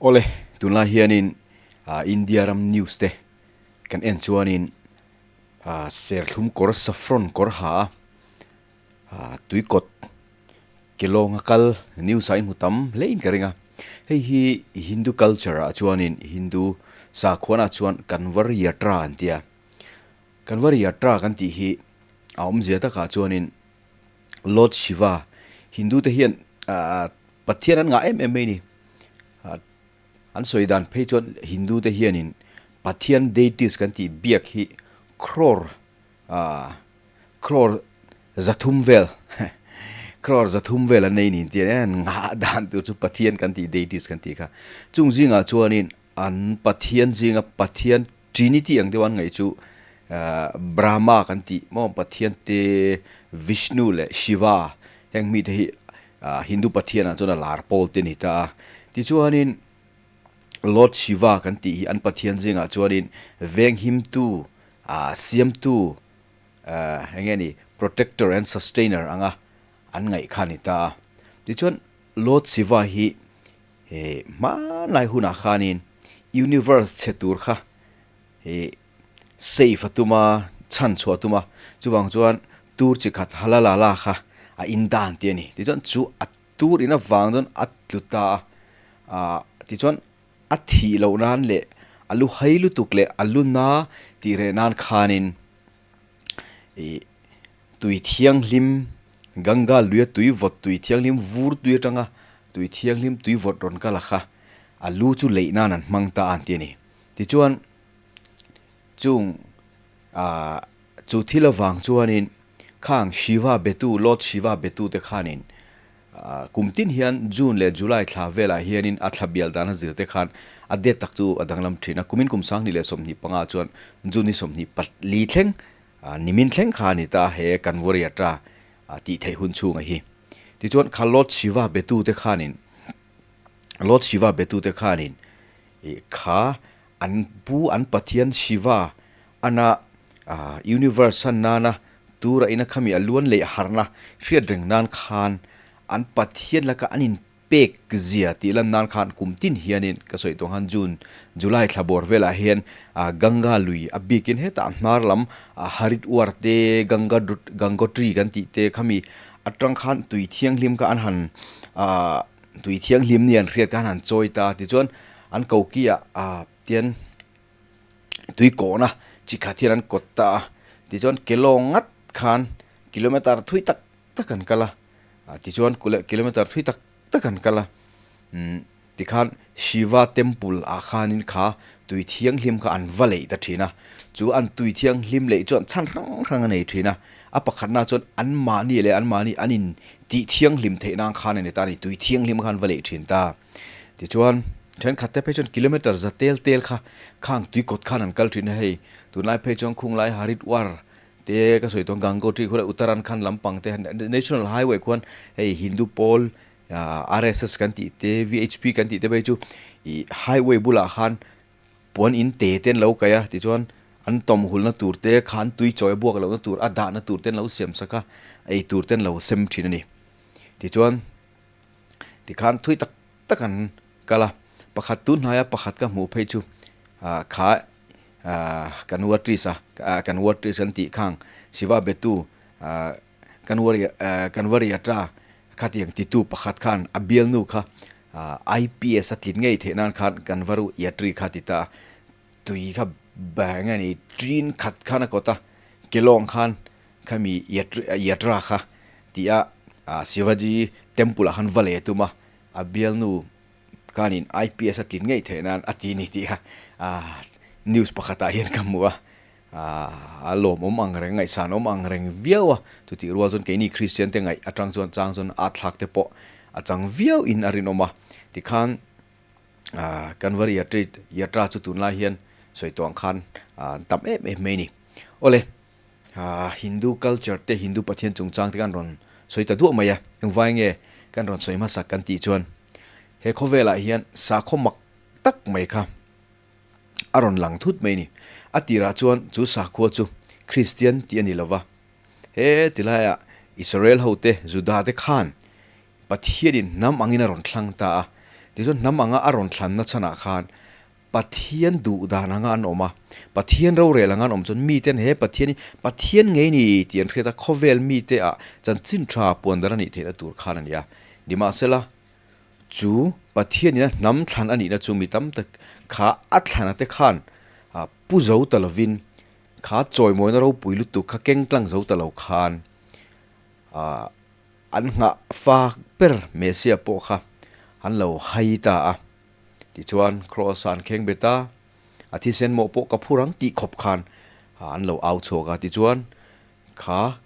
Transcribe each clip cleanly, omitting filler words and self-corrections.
Awle, tunlai hianin India ram news te kan en chuanin serthlum kawr saffron kawr ha a tuikawt ke lawnga kal news ah i hmu tam hle in ka ring a, hei hi Hindu culture ah chuanin Hindu sakhuana chuan Kanwar Yatra an ti a, Kanwar Yatra kan tih hi a awmzia takah chuanin Lord Shiva Hindu te hian ahh Pathian an ngah em em mai a ni. An sawi dan phei chuan Hindu te hianin Pathian deities kan tih biak hi crore ah crore zathum vel crore zathum vel an nei niin tia an ngah dan tur chu Pathian kan tih deities kan tih kha. Chung zingah chuanin an Pathian zinga Pathian Trinity ang deuh an ngaih chu Brahma kan tih maw Pathian te Vishnu leh Shiva heng mite hi Hindu Pathian ah chuan a lar pawl te a ni ta a. Tichuanin Lord Shiva kan tih hi an Pathian zingah chuanin venghimtu siamtu eng nge ni protector and sustainer anga an ngaih kha a ni ta a. Tichuan Lord Shiva hi He hmanlai hunah khanin universe chhe tur kha he safe a tum a, chhan chhuah a tum a, chuvang chuan tur chi khat halalala kha a in dan tih a ni. Tichuan chu a tur in avang chuan a tlu ta a, ah tichuan a thih loh nan leh a lu hai lutuk leh a lu na tih reh nan khanin ih Tui thianghlim, Ganga luia tui vawt tui thianghlim vur tui atanga tui thianghlim tui vawt rawn kal a kha, a lu chu leih nan an hmang ta a an ti a ni. Tichuan, chung ah chu thil avang chuanin khang Shiva betu, Lord Shiva betu te khanin ah kum tin hian June leh July thla velah hianin a thla bial dan a zir te khan a date tak chu a danglam thin a. Kumin kum 2025 chuan June ni 24 thleng Nimin thleng kha a ni ta he kan Warrior-ta tih theih hun chhunga hi. Tichuan kha Lord Shiva betute khanin Lord Shiva betute khanin ih kha an pu an Pathian Shiva ana universe han nana tura ina khami a luan leh harna hriat reng nan khan an Pathian laka an in Pek zia tih lan nan khan kum tin hianin ka sawi tawh khan June, July thla bawr velah hian Ganga lui a bikin hetah hnar lam Haridwar te, Ganga Gangotri kan tih te khami atang khan tui thianghlim kha an han tui thianghlim ni an hriat kha an han chawi ta tichuan an koki ah tian tui kawhna chi khat hian an kawt ta a tichuan kelawng ngat khan kilometer thui tak tak an kal a. Tichuan kilometer thui tak tak an kal a, umm tikhan Shiva temple ah khanin kha tui thianghlim kha an va leih ta thin a, chu an tui thianghlim leih chuan chhan hrang hrang a nei thin a, a pakhatna chuan anmahni leh anmahni an in tih thianghlim theih nan khan a ni ta a ni, tui thianghlim kha an va leih thin ta. Tichuan thenkhat te phei chuan kilometer za tel tel kha khang tui kawt khan an kal thin a, hei tunlai phei chuan khunglai Haridwar Te ka sawi tawh Gangotri khuan Uttarakhand lampang te National Highway khuan hei Hindu pawl RSS kan tih te VHP kan tih te phei chu ih highway bulah khan puan in te te an lo kaih a tichuan an tawm hulna tur te khan tui chawi a buak lohna tur a dahna tur te an lo siam sak a ei tur te an lo sem thin a ni tichuan tikhan thui tak tak an kal a pakhat tun hnaia pakhat ka hmuh phei chu ah kha Ahh kan Watris a kan Watris an tih khang Shiva betu ahh kan Warrior ahh kan Warrior-ta khatiang titu pakhat khan a bialnu kha ahh IPS a tlin ngei theih nan khan kan Varu Yatri kha ti ta a, tui kha bang a ni tin khat khan a kawt a kelawng khan khami Yatri Yatra kha ti a ahh Shivaji temple ah khan va leh a tum a, a bialnu Khanin IPS a tlin ngei theih nan a ti ni tih kha news pakhatah hian ka hmu a, a lawmawm ang reng ngaihsan awm ang reng viau a, chutih rual chuan keini Kristian te ngaih atang chuan chang chuan a thlak te pawh a chang viau in a rinawm a, tikhan Kanwari Yatra chu tunlai hian sawi tawh ang khan an tam em em mai a ni. Awle, Hindu culture te Hindu Pathian chungchang te kan rawn sawi ta duah mai a, engvai nge kan rawn sawi hmasak kan tih chuan he khawvelah hian sakhaw mak tak mai kha a rawn lang thut mai a ni. A tirah chuan chu sakhua chu Kristian tih a ni lova, he tilaiah Israel hote Juda te khan Pathianin hnam angin a rawn thlang ta a, Tichuan hnam anga a rawn thlanna chhanah khan Pathian duh dan anga an awm a, Pathian rorel anga an awm chuan miten he Pathian hi Pathian ngei ni tih an hriat a, khawvel mite ah chanchin tha puan dar a nih theihna tur khan a ni a. Nimahsela, chu Pathian ina hnam thlan a nihna chu mi tam tak kha a thlana te khan pu zo ta lovin kha chawimawina ropui lutuk kha keng tlang zo ta lo khan an nghah fak ber Messiah pawh kha an lo hai ta a. Tichuan, Kraws-a an kheng bet a, a thisen mawh pawh ka phur ang tih khawp khan an lo au chhuak a. Tichuan, kha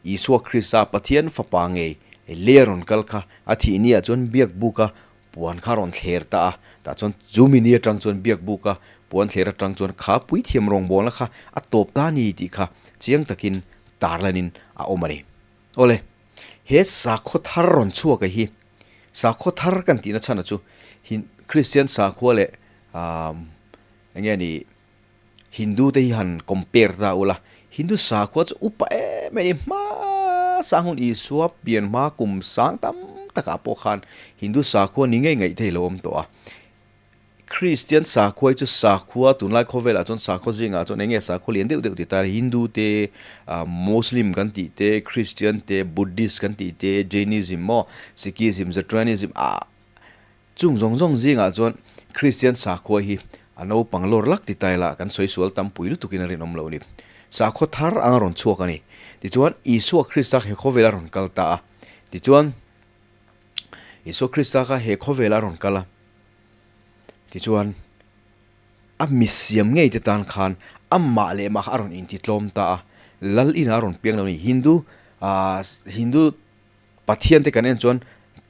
Isua Krista Pathian Fapa ngei lei a rawn kal kha a thih ni ah chuan biakbuka puan kha a rawn thler ta a. Tah chuan chumi ni atang chuan biakbuka puan thler atang chuan kha puithiam rawngbawlna kha a tawp ta a ni tih kha chiang takin tarlanin a awm a ni. Awle, he sakhaw thar rawn chhuak a hi Sakhaw thar kan tihna chhana chu Hin Kristian sakhua leh ahm eng nge ni Hindu te hi han compare ta ula, Hindu sakhua chu upa em em a ni hmasa hun Isua pian hma kum sang tam takah pawh khan Hindu sakhua ni ngei ngaih thei lo awm tawh a. Kristian sakhua hi chu sakhua tunlai khawvelah chuan sakhaw zingah chuan eng nge sakhua lian deuh deuh ti ta Hindu te ah Muslim kan tih te Christian te Buddhist kan tih te Jainism maw Sikhism Zoroastrianism ah chung zawng zawng zingah chuan Kristian sakhua hi a naupang lawr lak ti ta ila kan sawi sual tam pui lutukin a rinawm lo a ni. Sakhua thar anga rawn chhuak a ni. Tichuan Isua Krista he khawvela rawn kal ta a. Tichuan Isua Krista kha he khawvela rawn kal a. Tichuan, a misiam ngei te tan khan amah leh mah kha a rawn intitlawm ta a, Lal inah a rawn piang lo a ni. Hindu ah Hindu Pathian te kan en chuan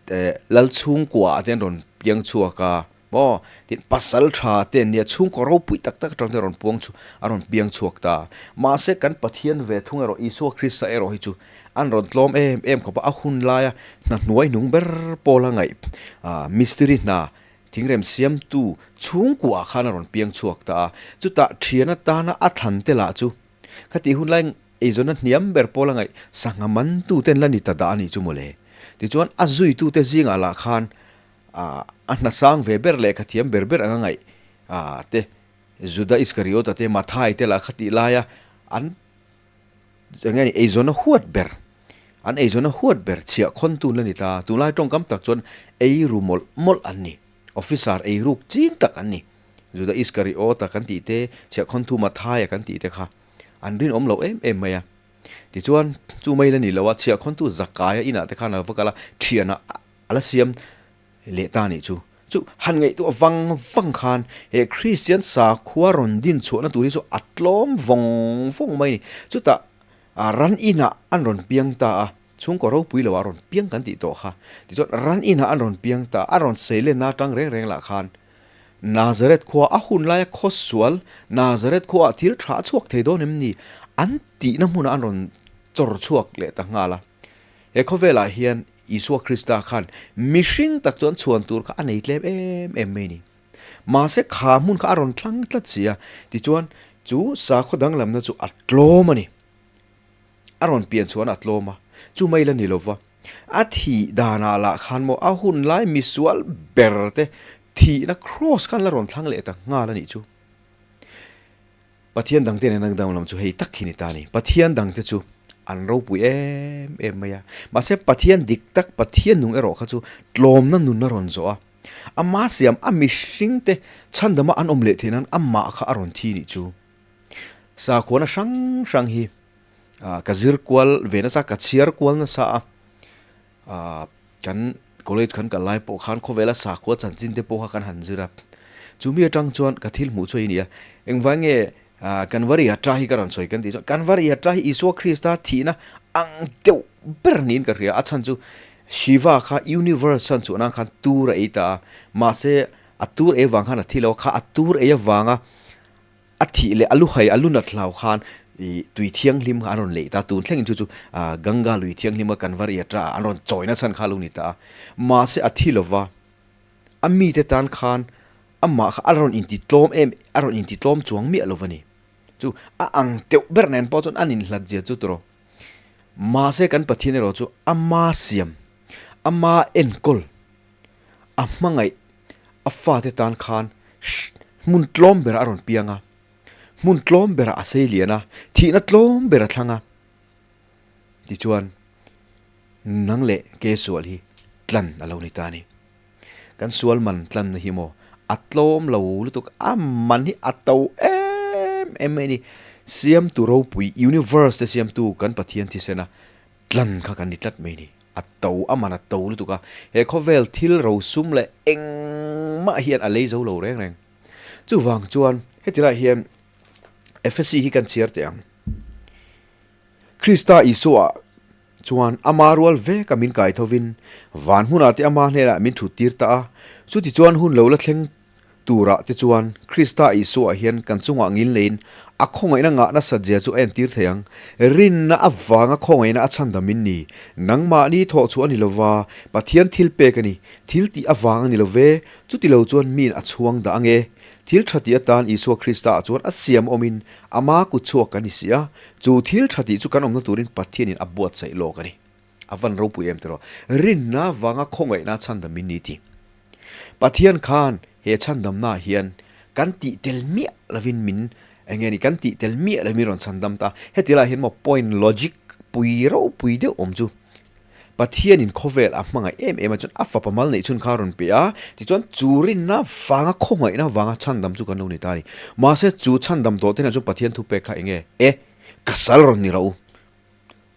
eh Lal chhungkua ah te an rawn piang chhuak a maw, tin pasal tha te an nia chhungkaw ropui tak tak atang te a rawn puang chhuak a rawn piang chhuak ta. Mahse kan Pathian ve thung erawh Isua Krista erawh hi chu an rawn tlawm em em khawp a, a hun laia hna hnuai hnung ber pawla ngaih ah mistiri hna Thingrem siamtu chhungkuah khan a rawn piang chhuak ta a, chutah thian atana a thlan te lah chu khatih hun lai eizawnna hniam ber pawl a ngaih sangha mantuten la ni ta dah a nih chu mawle. Tichuan a zuitute zingah lah khan a hna sang ve ber leh khathiam ber ber anga ngaih te Juda Iskariota te Mathai te lah khatih laia an Eng nge ni, eizawnna huat ber, an eizawnna huat ber chhiah khawntu la ni ta. Tunlai tawngkam tak chuan eiru mawlh mawlh an ni. Officer eiruk ching tak an ni. Juda Iskariota kan tih te, chhiah khawntu Mathaia kan tih te kha an rinawm lo em em mai a. Tichuan, chu mai la ni lo a, chhiah khawntu Zakaia inah te khan a va kal a, thianah a la siam leh ta nih chu. Chu han ngaihtuah vang vang khan he Kristian sakhua rawn din chhuahna tur hi chu a tlawm vawng vawng mai a ni. Chutah ran inah an rawn piang ta a, chhungkaw ropui loah a rawn piang kan tih tawh kha. Tichuan ran inah an rawn piang ta a, a rawn seilenna atang reng reng lah khan Nazareth khua a hun laia khawsual Nazareth khuaah thil tha a chhuak thei dawn em ni an tihna hmunah an rawn chawr chhuak leh ta nghal a. He khawvelah hian Isua Krista khan mihring tak chuan chhuan tur kha a nei tlem em em mai a ni. Mahse kha hmun kha a rawn thlang tlat si a, tichuan chu sakhaw danglamna chu a tlawm a ni. A rawn pian chhuan a tlawm a, chu mai la ni lova. A thih danah lah khan maw a hun lai misual ber te thihna kraws khan la rawn thlang leh ta nghal a nih chu. Pathian dangte nena danglam chu hei tak hi ni ta a ni. Pathian dangte chu an ropui em em mai a. Mahse Pathian dik tak, Pathian nung erawh kha chu tlawmna nun a rawn zawh a. Ama siam a mihringte chhandama an awm leh theih nan amah kha a rawn thi nih chu. Sakhuana hrang hrang hi ka zir kual ve nasa, ka chhiar kual nasa a. Kan college kan kal lai pawh khan khawvela sakhua chanchin te pawh kha kan han zir a, chumi atang chuan ka thil hmuh chu a ni a, engvang nge Kanvari Yatra hi ka rawn sawi kan tih chuan Kanvari Yatra hi Isua Krista thihna ang deuh ber niin ka hria, a chhan chu Shiva kha universe chuan chuan ang khan tur a ei ta a, mahse a tur ei vang khan a thi lo a, kha a tur ei avanga A thih leh a lu hai a lu nat hlau khan ih tui thianghlim kha an rawn leih ta, tun thlengin chu chu ah Ganga lui thianghlim a Kanwar Yatra ah an rawn chawina chhan kha a lo ni ta a. Mahse a thi lova, a mite tan khan amah kha a rawn inti tlawm em a rawn inti tlawm chuang miah lo va ni. Chu a ang teuh ber nen pawh chuan an inhlat zia chu tawrh. Mahse kan Pathian erawh chu ama siam, ama enkawl, a hmangaih. a fate tan khan hmun tlawm berah a rawn piang a, hmun tlawm berah a sei lian a, thihna tlawm ber a thlang a. Tichuan, nang leh ke sual hi tlan a lo ni ta a ni. Kan sual man tlanna hi maw a tlawm lo lutuk a man hi a to em em mai a ni. Siamtu ropui universe te siamtu kan Pathian thisena tlan kha kan ni tlat mai a ni. A to a man a to lutuk a, he khawvel thil rosum leh engmah hian a lei zo lo reng reng. Chuvang chuan heti lai hian Ephesi hi kan chhiar teh ang. Krista Isua chuan ama rual veka min kai thovin van hmunah te ama hnenah min thut tir ta a. Chutichuan hun lo la thleng turah te chuan Krista Isua hian kan chungah ngil neiin a khawngaihna ngah nasat zia chu a entir thei ang. Rinna avanga khawngaihna a chhandam in ni. Nangmahni thawh chu a ni lova, Pathian thil pek a ni. Thil tih avang a ni lo ve. Chuti lo chuan miin a chhuang dah ange. Thil tha tih atan Isua Krista ah chuan a siam awmin ama kut chhuak kan ni si a, chu thil tha tih chu kan awmna turin Pathianin a buatsaih lawk a ni. A van ropui em tiraw? Rinna vanga khawngaihna chhandam min ni ti. Pathian khan he chhandamnaah hian kan tih tel miah lovin min eng nge ni kan tih tel miah lovin min rawn chhandam ta. Heti lai hian maw point logic pui ropui deuh awm chu Pathianin khawvel a hmangaih em em a chuan a fapa mal neih chhun kha a rawn pe a, tichuan chu rinna vanga khawngaihna vanga chhandam chu kan lo ni ta a ni. Mahse chu chhandam tawh te hian chuan Pathian thupek kha eng nge? E, ka sal rawn ni rawh u.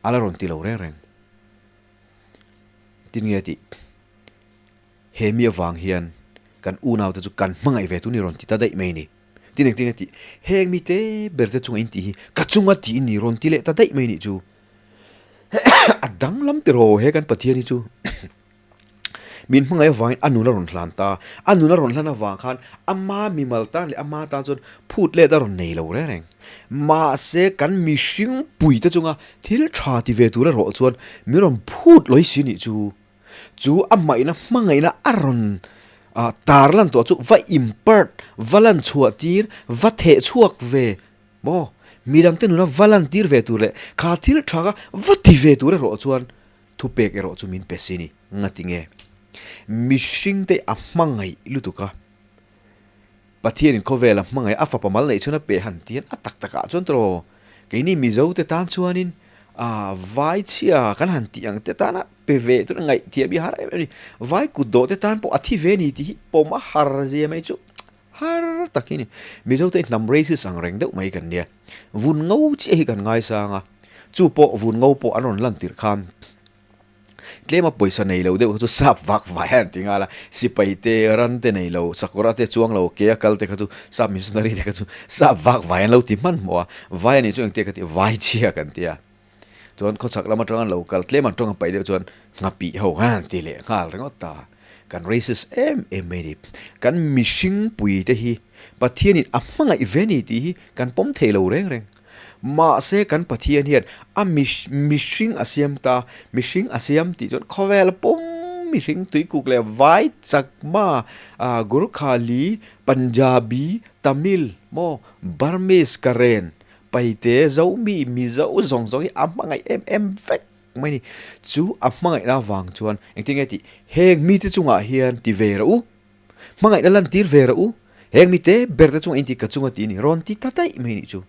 A la rawn ti lo reng reng. Tin nge tih? He mi avang hian kan unaute chu kan hmangaih ve tu ni rawn ti ta daih mai ni. Tin engtin nge tih? Heng mite ber te chunga in tih hi ka chunga tih in ni rawn ti leh ta daih mai nih chu. A danglam tiraw he kan Pathian hi chu min hmangaih avangin a nun a rawn hlan ta. A nun a rawn hlan avang khan ama mimal tan leh ama tan chuan phut let a rawn nei lo reng reng. Mahse kan mihring pui te chunga thil tha ti ve tur erawh chuan min rawn phut lawi si nih chu. Chu a hmaihna hmangaihna a rawn tar lan tawh chu va impart, va lan chhuah tir, va theh chhuak ve Maw? Midangte nuna va lantir ve tur leh kha thil tha kha va ti ve tur erawh chuan thupek erawh chu min pe si ni. Ngati nge? Mihringte a hmangaih lutuk a, Pathianin khawvel a hmangaih a fapa mal neih chhun a pe han ti hian a tak takah chuan tawh keini Mizote tan chuanin ah vai chhia kan han tih ang te tana pe ve tur ngaihthiam hi a har em em a ni. Vai kut dawh te tan pawh a thi ve a ni tih hi pawm a har zia mai chu. Har tak hi ni. Mizo te hnam racist ang reng deuh mai kan nia. Vun ngo chiah hi kan ngaisang a. Chu pawh vun ngo pawh an rawn lan tirh khan tlema pawisa nei lo deuh kha chu sap vak vai an ti nghal a. Sipai te, ran te nei lo, sakawr te chuang lo, ke a kal te kha chu sap missionary te kha chu sap vak vai an lo ti hmanhmawh a. Vai a nih chu engtia ka ti vai chhia kan ti a. Chuan khawchhak lam atanga lo kal tlem an tawng a paih deuh chuan nghapih ho khan an ti leh nghal ringawt ta. Kan racist em em mai a ni. Kan mihring pui te hi Pathianin a hmangaih ve a ni tih hi kan pawm thei lo reng reng. Mahse kan Pathian hian a mihring a siam ta, mihring a siam tih chuan khawvel pum mihring tuikuk leh vai chakma, Gurkhali, Punjabi, Tamil maw Burmese, Karen Paite, Zomi, Mizo zawng zawng hi a hmangaih em em vek mai a ni. Chu a hmangaihna avang chuan engtin nge tih heng mite chungah hian ti ve rawh u, hmangaihna lantir ve rawh u, heng mite ber te chungah inti ka chunga ti a ni, rawn ti ta daih mai a nih chu.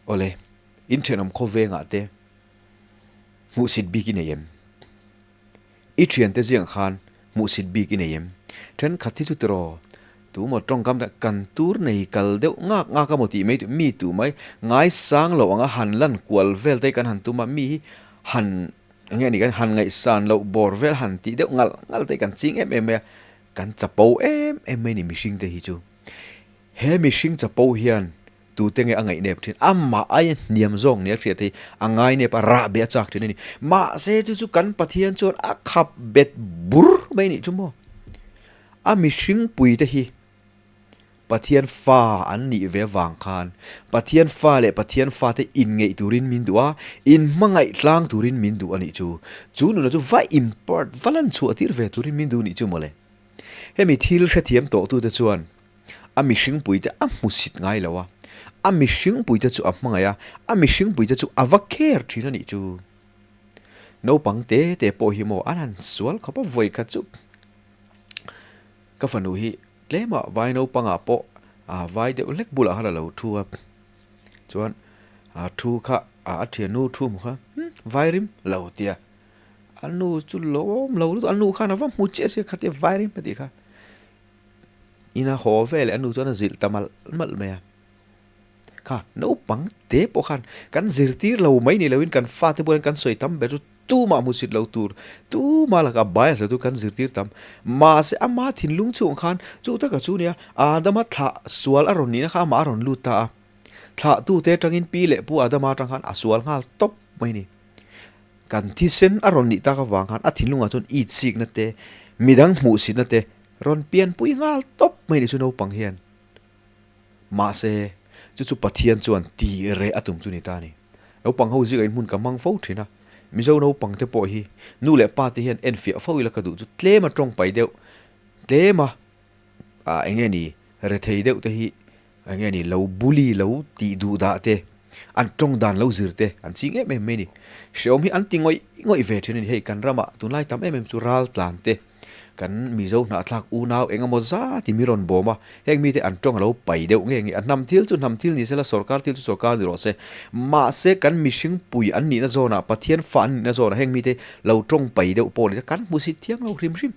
Awle, in thenawm khawvengah te hmuhsit bik i nei em? I thiante ziang khan hmuhsit bik i nei em? Thenkhat hi chu tiraw, tu maw tawngkam tak kan tur nei kal deuh ngak ngak a maw tih mai tu, mi tu mai ngaisang lo anga han lan kual vel te hi kan han tum a, mi hi han eng nge ni kan han ngaihsan loh bawr vel han tih deuh ngalh ngalh te hi kan ching em em mai a, kan chapo em em mai ni mihring te hi chu. He mihring chapo hian Tute nge a ngaihnep thin? Amah aia hniam zawk nia hriat hi a ngainep a, rah beh a chak thin a ni. Mahse chu chu kan Pathian chuan a khap bet bur mai nih chu maw? A mihring puite hi Pathian fa an nih ve vang khan Pathian fa leh Pathian fate inngeih turin min duh a, inhmangaih tlang turin min duh a nih chu. Chu nuna chu va impart, va lan chhuah tir ve turin min duh nih chu mawle. Hemi thil hrethiam tawhtute chuan A mihringpuite a hmusit ngai lo a, a mihringpuite chu a hmangaih a, a mihringpuite chu a va care thin a nih chu. Naupang te te pawh hi maw an han sual khawp a, vawi khat chu. Ka fanu hi tlema vai naupangah pawh ah vai deuh hlek bulah khan a lo thu a, chuan a thu kha a thiannu thu hmu kha umm vai rim lo tia a nu chu lawm lo lutuk a nu khan a va hmu chiah sia khatia vai rim a tih kha ina haw veleh a nu chuan a zilh ta malh malh mai a. Kha naupang te pawh khan kan zirtir lo mai ni loin kan fate pawh hian kan sawi tam ber chu tumah hmusit lo tur, tumah lakah bias lo tur kan zirtir tam. Mahse ama thinlung chhungah khan chu taka chu nia Adama thlah sual a rawn nihna kha amah a rawn lut ta a. Thlahtute atangin pi leh pu Adama atang khan a sual nghal tawp mai ni. Kan thisen a rawn nih tak avang khan a thinlungah chuan itsikna te, midang hmuhsitna te rawn pianpui nghal tawp mai ni chu naupang hian. Mahse, chu chu Pathian chuan ti reh a tum chu ni ta a ni. Naupang ho zikah in hmun ka hmang fo thin a, Mizo naupang te pawh hi nu leh pa te hian enfiah fo ila ka duh chu tlem a tawng pai deuh, tlem a ah eng nge ni rethei deuh te hi eng nge ni lo bully lo tih duh dah te, an tawng dan lo zir te an ching em em mai a ni. Hreawm hi an ti ngawih ngawih ve thin a ni. Hei kan ramah tunlai tam em em chu ral tlan te. Kan Mizo hnahthlak unau eng emaw zat i mi rawn bawm a, heng mite an tawng a lo pai deuh nge nge a, hnam thil chu hnam thil ni sela, sorkar thil chu sorkar ni rawh se. Mahse kan mihring pui an nihna zawnah, Pathian fa an nihna zawnah heng mite lo tawng pai deuh pawh ni se kan hmu sit thiang lo hrim hrim.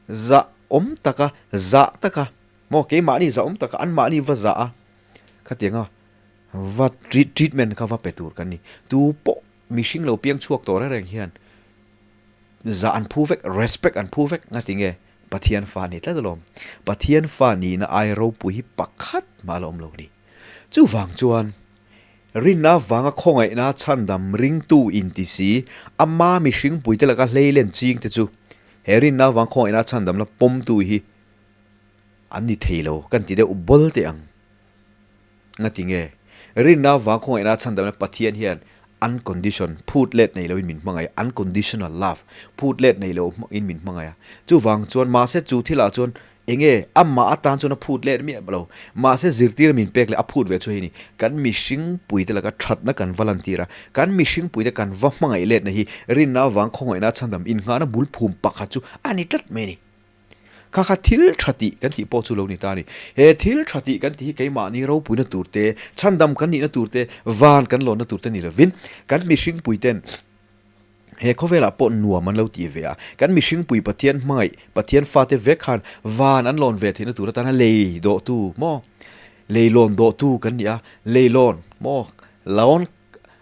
Zah awm taka, zah taka, maw keimahni zah awm taka anmahni va zah a, khatianga va treatment kha va pe tur kan ni. Tu pawh mihring lo piang chhuak tawh reng reng hian Zah an phu vek, respect an phu vek nga tinge Pathian fa ni tlat alawm. Pathian fa nihna ai ropui hi pakhat mah la awm lo ni. Chuvang chuan rinna vanga khawngaihna chhandam ringtu inti si, ama mihringpuite laka hleilen chingte chu he rinna vang khawngaihna chhandamna pawmtu hi an ni thei lo kan ti deuh bawl teh ang. Nga ti nge? Rinna vang khawngaihna chhandamna Pathian hian uncondition, phut let nei loin min hmangaih a, unconditional love, phut let nei lo in min hmangaih a. Chuvang chuan mahse chu thilah chuan enge amah atan chuan a phut let miah lo. Mahse zirtir min pek leh a phut ve chu hei ni, kan mihring puite laka thatna kan va lantir a, kan mihring puite kan va hmangaih letna hi rinna vang khawngaihna chhandam innghahna bul phum pakhat chu a ni tlat mai a ni. Kha kha thil tha tih kan tih pawh chu lo ni ta a ni. He thil tha tih kan tih hi keimahni ropuina tur te, chhandam kan nihna tur te, van kan lawnna tur te ni lovin, kan mihringpui ten he khawvelah pawh nuam an lo tih ve a, kan mihringpui Pathian hmangaih, Pathian fate vek khan van an lawn ve theihna tur atana lei dawhtu maw, lei lawn dawhtu kan ni a, lei lawn maw, lawn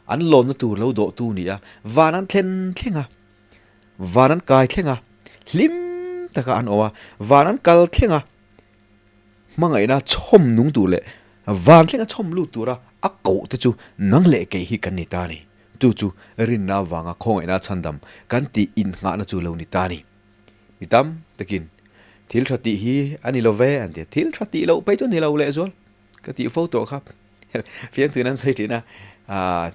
an lawnna tur lo dawhtu ni a, van an thlen thleng a. Van an kai thleng a, hlim taka an awm a, van an kal thleng a, hmangaihna chhawm nung tur leh van thlenga chhawm lut tura a koh te chu nang leh kei hi kan ni ta a ni. Chu chu rinna avanga khawngaihna chhandam kan tih innghahna chu lo ni ta a ni. Mi tam takin thil tha tih hi a ni lo ve an ti a, thil tha tih loh phei chu ni lo lehzual ka tih fo tawh kha. Fiamthuin an sawi thin a, aah.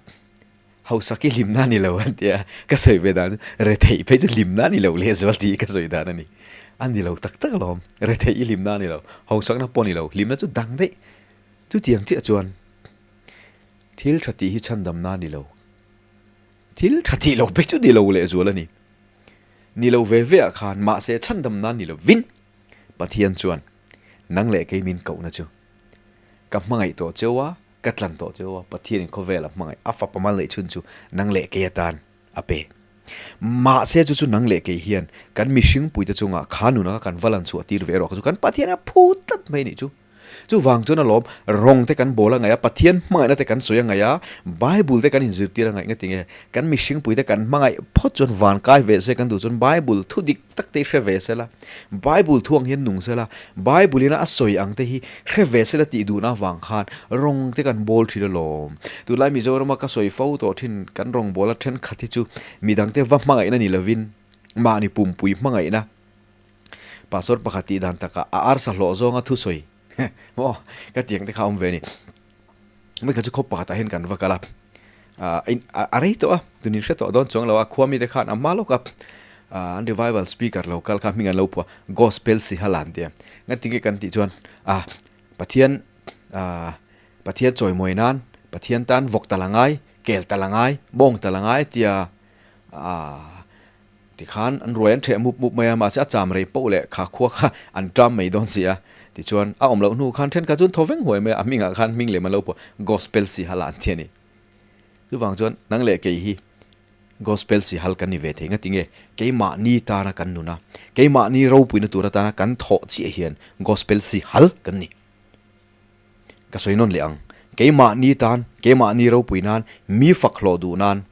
Hausak hi hlimna a ni lo an ti a, ka sawi ve dan chu retheih phei chu hlimna a ni lo lehzual tih hi ka sawi dan a ni. A ni lo tak tak alawm, retheih hi hlimna a ni lo, hausakna pawh a ni lo, hlimna chu dang daih. Chutiang chiah chuan thil tha tih hi chhandamna a ni lo, thil tha tih lo phei chu ni lo lehzual a ni. Ni lo ve ve ah khan mahse chhandamna a ni lovin Pathian chuan nang leh kei min kohna chu ka hmangaih tawh cheu a, Ka tlan tawh cheu a, Pathianin khawvel a hmangaih a fapa mal neih chhun chu nang leh kei atan a pe. Mahse chu chu nang leh kei hian kan mihring puite chungah kha nuna kha kan va lan chhuah tir ve erawh kha chu kan Pathian a phu tlat mai nih chu. Chuvang chuan alawm rawng te kan bawl a ngaih a, Pathian hmangaihna te kan sawi a ngaih a, Bible te kan inzirtir a ngaih nga tinge kan mihring puite kan hmangaih phawt chuan van kai ve se kan duh chuan Bible thu dik tak te hi hre ve sela, Bible thu ang hian nung sela, Bible ina a sawi ang te hi hre ve sela tih duhna avang khan rawng te kan bawl thin alawm. Tunlai Mizorama ka sawi fo tawh thin kan rawngbawla thenkhat hi chu midangte va hmangaihna ni lovin mahni pumpui hmangaihna pastor pakhat tih dan takah a arsa hlawh zawnga thusawi maw ka tiang te kha a awm ve a ni. Mai kha chu khaw pakhatah hian kan va kal a, a rei tawh a, tunin hre tawh dawn chuang lo a, khua mite khan a hma lawk a, an revival speaker lo kal kha hming an lo phuah Gospel Sihala an ti a, ngatinge kan tih chuan ah Pathian ah Pathian chawimawi nan Pathian tan vawk tal a ngai, kel tal a ngai, bawng tal a ngai tia ah. Tikhan an ruai an ṭheh mup mup mai a, mahse a cham rei poh leh kha khua kha an ṭam mai dawn si a. Tichuan, a awm loh hnu khan ṭhenkhat chu an thaw veng huai mai a, a hmingah khan hming lem an lo pawh Gospel Sihal ah an ti a ni. Chuvang chuan nang leh kei hi Gospel Sihal kan ni ve thei nga tinge keimahni tana kan nun a, keimahni ropuina tur atana kan thawh chiah hian Gospel Sihal kan ni. Ka sawi nawn leh ang, keimahni tan, keimahni ropui nan, mi fak hlawh duh nan,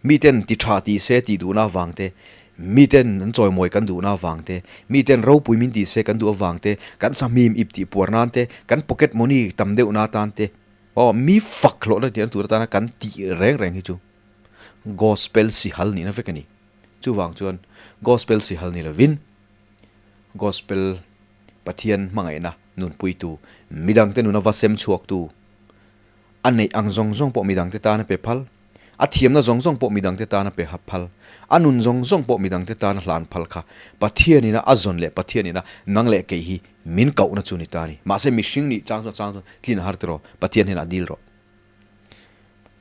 miten ti tha ti se tih duhna avang te, miten an chawimawi kan duhna avang te, miten ropui min ti se kan duh avang te, kan sahmim ip tih puar nan te, kan pocket money tam deuhna atan te, aw mi fak hlawhna tihna tur atana kan tih reng reng hi chu Gospel sihal nihna vek a ni. Chuvang chuan Gospel sihal ni lovin Gospel Pathian hmangaihna nunpuitu, midangte nuna va sem chhuaktu, a neih ang zawng zawng pawh midangte tana pe phal, a thiamna zawng zawng pawh midangte tana pe phal, a nun zawng zawng pawh midangte tana hlan phal kha Pathianina a zawn leh Pathianina nang leh kei hi min kohna chu ni ta a ni. Mahse mihring nih chang chuan chang chuan tlin a har tiraw, Pathian hian a dil rawh.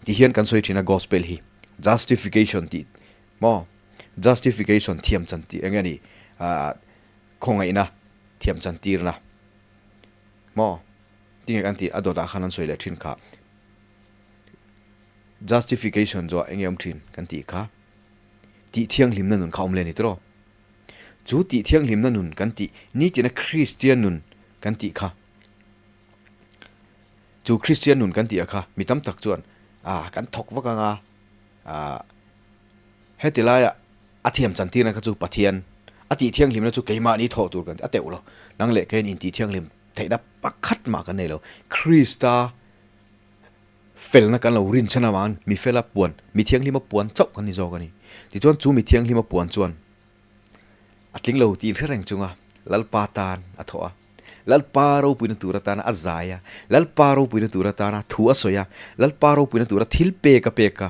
Ti hian kan sawi thin a Gospel hi Justification tih maw? Justification thiam chan tih eng nge ni? Ahh khawngaihna thiam chan tirna maw? Tinge kan tih a dawtah khan an sawi leh thin kha. Justification chu eng nge awm thin kan tih kha? Tih thianghlimna nun kha awm leh a ni tiraw? Chu tih thianghlimna nun kan tih nitina Kristian nun kan tih kha. Chu Kristian nun kan tih a kha mi tam tak chuan ah kan thawk vak anga ah heti laia a thiam chan tirna kha chu Pathian a tih thianghlimna chu keimahni thawh tur kan ti a teuh lo. Nang leh keiin intih thianghlim theihna pakhat mah kan nei lo. Krista felna kan lo rinchhan avangin mi fela puan mi thianghlima puan chauh kan ni zawk a ni. Tichuan chu mi thianghlima puan chuan a tling lo tih inhre reng chunga Lalpa tan a thawh a. Lalpa ropuina tur atana a zai a, Lalpa ropuina tur atana thu a sawi a, Lalpa ropuina tura thil pek a pek a,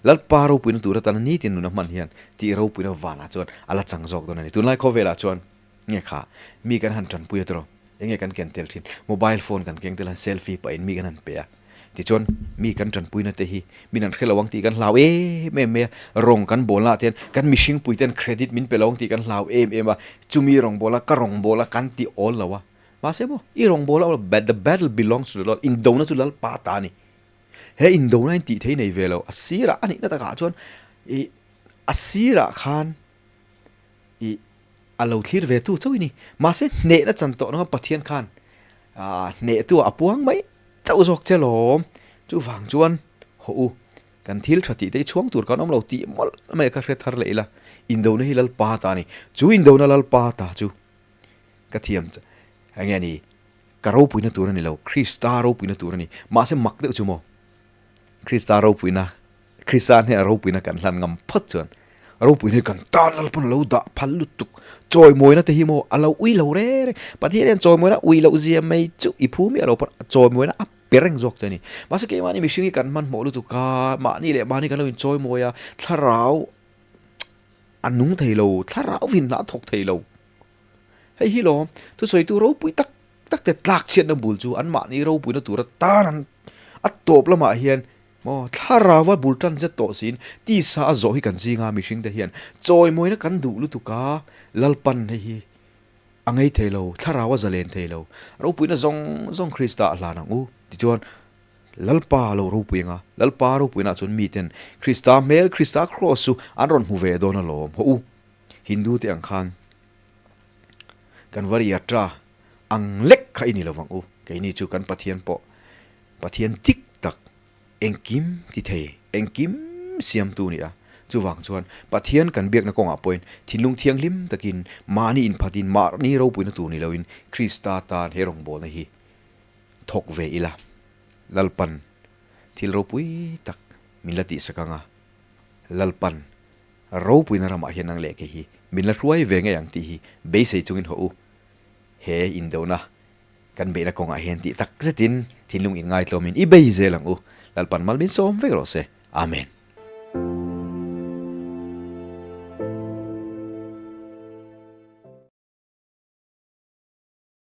Lalpa ropuina tur atana nitin nun a hman hian tih ropuina vanah chuan a la chang zawk dawn a ni. Tunlai khawvelah chuan nge kha mi kan han tanpui a tawrh, enge kan ken tel thin, mobile phone kan keng tel a, selfie pahin mi kan han pe a. Tichuan, mi kan tanpuina te hi min an hre lo ang tih kan hlau em em mai a, rawng kan bawlnaah te hian kan mihring pui ten credit min pe lo ang tih kan hlau em em a, chumi rawng bawla ka rawng bawla kan ti awl lo a, mahse maw i rawng bawla the battle belongs to the Lord, indona chu Lalpa ta a ni. He indona in tih thei nei ve lo, a sirah a nihna takah chuan i a sirah khan i a lo thlir ve tu chauh i ni. Mahse hnehna chan tawh na Pathian khan hnehtu ah a puang mai. Chauh zawk che lawm. Chuvang chuan haw u, kan thil tha tih te hi chhuang tur kan awm lo tih mawlh mai ka hre thar leh ila. Indona hi Lalpa ta a ni. Chu indona Lalpa ta chu ka thiam eng nge ni, ka ropuina tur a ni lo, Krista ropuina tur a ni. Mahse mak deuh chu maw, Krista ropuina, Krista hnena ropuina kan hlan ngam phawt chuan ropuina hi kan tan Lalpawn a lo dah phal lutuk. Chawimawina te hi maw a lo ui lo reng reng. Pathian hian chawimawina ui loh zia mai chu i phu miah lo pawn chawimawina a pe reng zawk che a ni. Mahse keimahni mihring hi kan hmanhmawh lutuk a, mahni leh mahni kan lo inchawimawi a, thlarau a nung thei lo, thlarau vin lah a thawk thei lo. Hei hi lawm thusawitu ropui tak tak te tlak chhiatna bul chu anmahni ropuina tura tan an a tawp lamah hian Maw, thlarau a bul tan zet tawh siin tisa a zawh hi kan ching a, mihringte hian chawimawina kan duh lutuk a, Lalpan hei hi a ngei thei lo, thlarau a zalen thei lo, ropuina zawng zawng Krista a hlan ang u. Tichuan, Lalpa a lo ropui ang a, Lalpa ropuinaah chuan miten Krista hmel, Krista kraws chu an rawn hmu ve dawn alawm. Haw u, Hindu te ang khan kan va riatra ang lek kha i ni lovang u, keini chu kan Pathian pawh Pathian dik tak engkim ti thei, engkim siamtu ni a. Chuvang chuan Pathian kan biakna kawngah pawhin thinlung thianghlim takin mahni inphatin mahni ropuina tur ni loin Krista tan he rawngbawlna hi thawk ve ila. Lalpan thil ropui tak min la tihsak ang a, Lalpan ropuina ramah hian nang leh kei hi min la hruai ve ngei ang tih hi beisei chungin hawh u. He indona Kan beihna kawngah hian tih tak zetin thinlung inngaitluamin i bei zel ang u. Lalpan mal min sawm vek rawh se. Amen.